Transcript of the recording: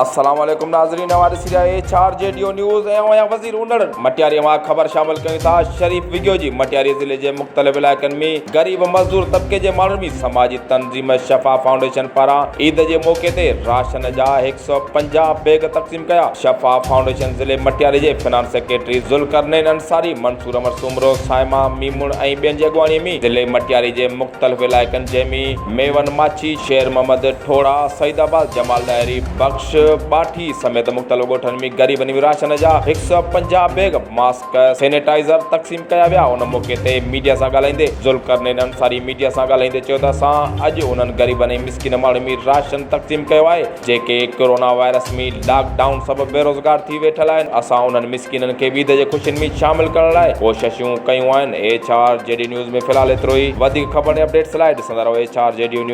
السلام عليڪم ناظرين اوهان ڏسي رهيا آهيو H R G D news ۽ اوهان وزير اونڙ مٽياري مان خبر شامل ڪيون ٿا شريف وگهيو جي مٽياري ضلعي جي مختلف علائقن ۾ غريب مزدور طبقي جي ماڻهن ۾ سماجي تنظيم شفا فائونڊيشن پاران عيد جي موقعي تي راشن جا 150 بيگ تقسيم ڪيا شفا فائونڊيشن ضلعي مٽياري جي فنانس سيڪريٽري ذوالقرنين انصاري منصور احمد سومرو صائمه ميمڻ ۽ ٻين جي اڳواڻي ۾ ضلعي مٽياري جي مختلف علائقن جنهن ۾ ميون ماڇي، شير محمد ٺوڙها، سعيد آباد، جمال ڏاهري، بخش ٻاٺي سميت مختلف ڳوٺن ۾ غريبن ۾ راشن جا 150 بيگ، ماسڪ، سينيٽائيزر تقسيم ڪيا ويا. ان موقعي تي ميڊيا سان ڳالهائيندي ذوالقرنين انصاري ميڊيا سان ڳالهائيندي چيو ته اسان اڄ انهن غريبن ۽ مسڪين ماڻهن ۾ راشن تقسيم ڪيو آهي جيڪي ڪرونا وائرس ۾ لاڪ ڊائون سبب بيروزگار ٿي ويٺل آهن، اسان انهن مسڪينن کي به عيد جي خوشين ۾ شامل ڪرڻ لاء ڪوششون ڪيون آهن. H R G D news ۾ في الحال ايترو ئي، وڌيڪ خبرن ۽ اپڊيٽس لاء ڏسندا رهو H R G D news.